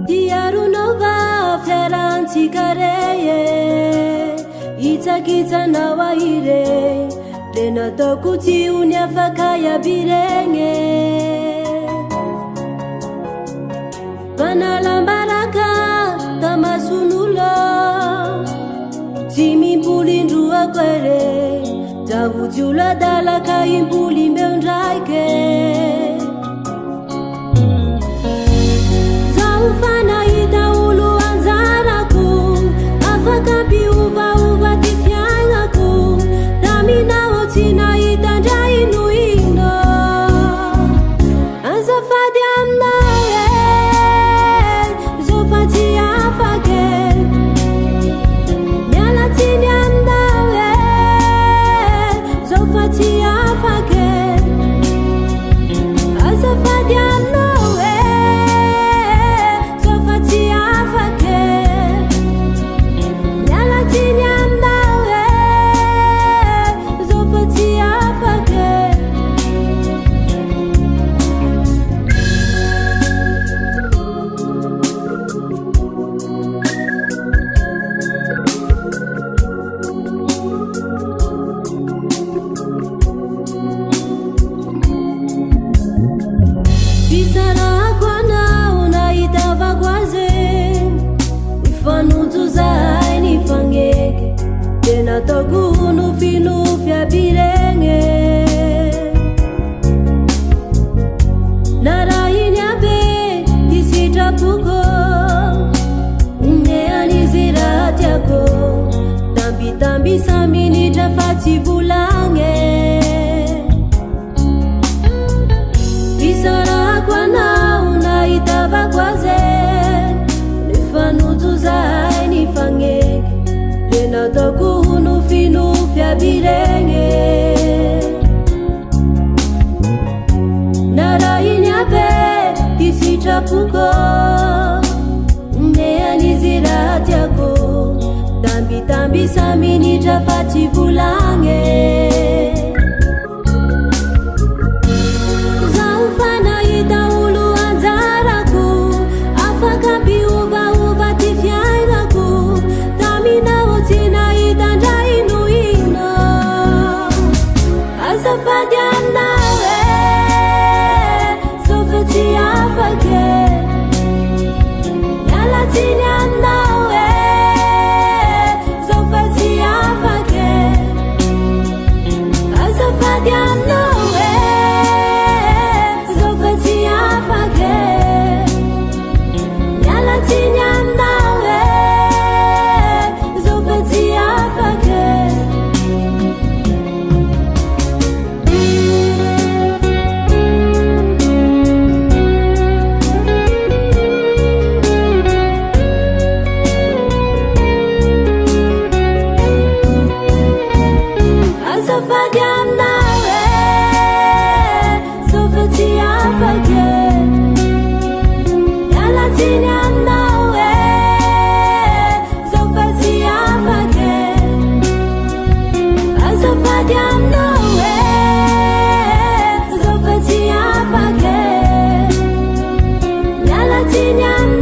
Tiaronao fiarantsika re e, hitsakitsanao ahy re, le nataoko tsy ho ny afaka iaby regny e. Fanalam-baraka tamason'olo, tsy mimpoly indroako e re, zaho tsy olo adala ka himpoly mbeo ndraiky e. Zaho fa nahita olo anjarako, afaka ampiovaova ty fiaignako, taminao tsy nahita ndra ino ino. Azafady aminao e, zao fa tsy afaka e. Miala tsiny aminao e, zao fa tsy afaka e. Azafady aminao e, zao fa tsy afaka e. Miala tsiny aminao e, zao fa tsy afaka e. Fisarahako anao nahitavako azy, nifanojo zahay nifagneky, de nataoko ho nofinofy aby regny. Narahiny aby ty sitrapoko, omean'izy raha tiako, tambitamby isa minitra fa tsy volagny. Fisarahako anao nahitavako azy, nifanojo zahay nifagneky, le nataoko ho nofinofy aby regny. Narahiny aby ty sitrapoko, omean'izy raha tiako, tambitamby isa minitra fa tsy volagny. Zaho fa nahita olo anjarako, afaka ampiovaova ty fiaignako, taminao tsy nahita ndra ino ino. Azafady aminao e, zao fa tsy afaka e. Miala tsiny aminao e, zao fa tsy afaka e. Azafady aminao e, zao fa tsy afaka e. Miala tsiny aminao e, zao fa tsy afaka e. Azafady aminao e, zao fa tsy afaka e. Miala tsiny aminao e, zao fa tsy afaka e. Azafady aminao e, zao fa tsy afaka e. Miala tsiny aminao.